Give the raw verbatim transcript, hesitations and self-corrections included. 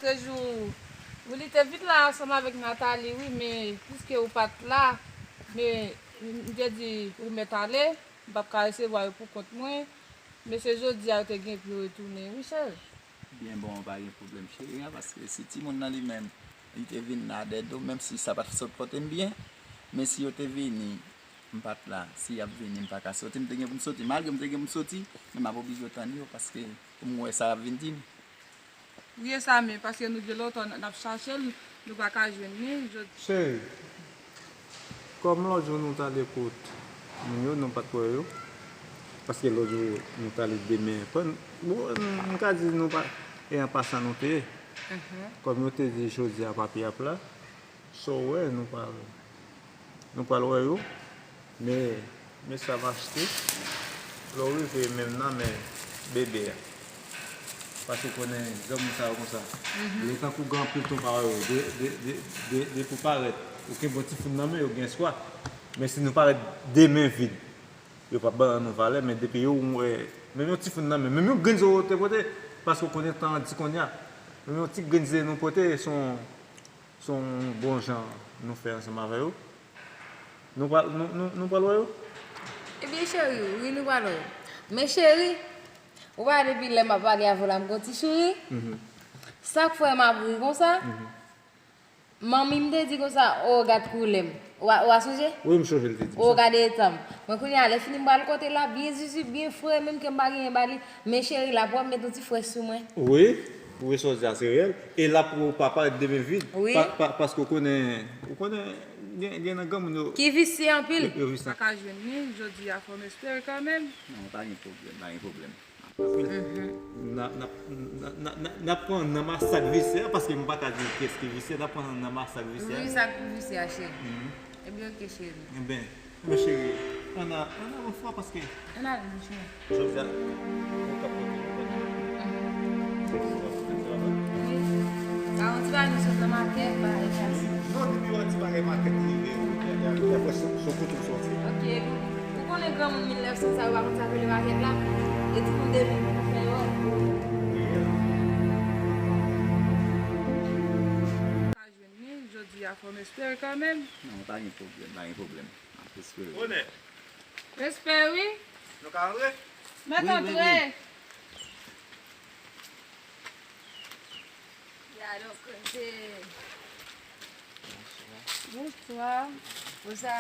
Sejou, wi, li te vin la ansanm avèk Nathalie, wi, men piske ou pa t la, men m te di ou mèt ale, m p ap ka resevwa yo pou kont mwen. Men se jodi a yo te gen pou yo retounen, wi, cheri. Byen bon, pa gen pwoblèm, cheri, a, paske si timoun nan li menm, li te vin la dèyè do, menm si sa pa t sot pote m byen, men si yo te vini, m pa t la, si y ap vini, m pa ka soti, m te gen pou m soti, malgre m te gen pou m soti, men m ap oblije tann yo, paske pou m wè sa y ap vin di m. Wi, e sa menm, paske nou gen lontan n ap chache l, nou pa ka jwenn li, jodi. Cheri, kòm lòt jou nou t ale kot moun yo, nou pa t wè yo, paske lòt jou nou t ale demen, bon, m ka di nou pa, e an pasan nou te ye. Kòm yo te di jodi a papi ap la, so wè, nou pral Nou pral wè yo, men, men sa m achte, lè w rive menm nan men bebe a. Paske w konnen granmoun sa yo konsa. Lè tankou gen anpil tan w pa wè yo, de, de, de, de, depi w parèt, ou kenbe yon ti foun nan men, yo gen espwa. Men si nou parèt de men vid, yo p ap ban nou valè, men depi yo wè, menm yon ti foun nan men, menm yon grenn zo yo te pote, paske w konnen tan an di kounye a, menm yon ti grenn ze nou pote, se yon Se yon bon jan nou fè ansanm avè yo. Nou pral, nou, nou, nou pral wè yo? Ebyen, cheri, wi, nou pral wè yo. Men, cheri, ou pa depi lè m ap pale avè w la, m gon ti souri. Sa k fè m ap ri konsa? Manmi m te di konsa, o, gad koulè m. Ou a, ou a sonje? Wi, m sonje l te di m sa. O, gade eta m. Mwen, kounye a, lè fini, m pral kote l la, byen zizi, byen fre, menm ke m pa genyen ba li. Men cheri, l ap wè m met yon ti frèch sou mwen. Wi, wi, sa w di a se reyèl. E l ap wè w pa parèt de men vid. Wi. Pa, pa, paske w konnen, ou konnen, gen, gen nan granmoun yo. Ki visye anpil. Yo, yo visye. Pa ka jwenn li, jodi a fò m espere kanmenm. Non, pa gen pwoblèm, pa gen pwoblèm. N a, n a, n a, n a, n a, n ap pran nan masak visye a, paske m pa ka di kiyès ki visye, n ap pran nan masak visye a. Wi, sa k pou visye a, cheri. Ebyen, oke, cheri. Ebyen, ebyen, cheri, ann a, ann a yon fwa, paske. Ann ale, monchè. Jodi a, ou k ap pote nou. Wi. Sa yon ti bagay nou sot nan makèt, bagay sa. Non, depi yon ti bagay makèt rive, y a, y a, y a kwè se, se kote w soti. Oke, ou, ou konnen granmoun mil nèf san sa yo pa konn sa k rele makèt la? E timoun de mil pou fè yo. Reyèl. Jwenn li, jodi a fò m espere kanmenm. Non, pa gen pwoblèm, pa gen pwoblèm. M ap espere. Bonè. Respè, wi. Nou ka antre? Mèt antre. Gade yon koze. Bonswa. Bonswa.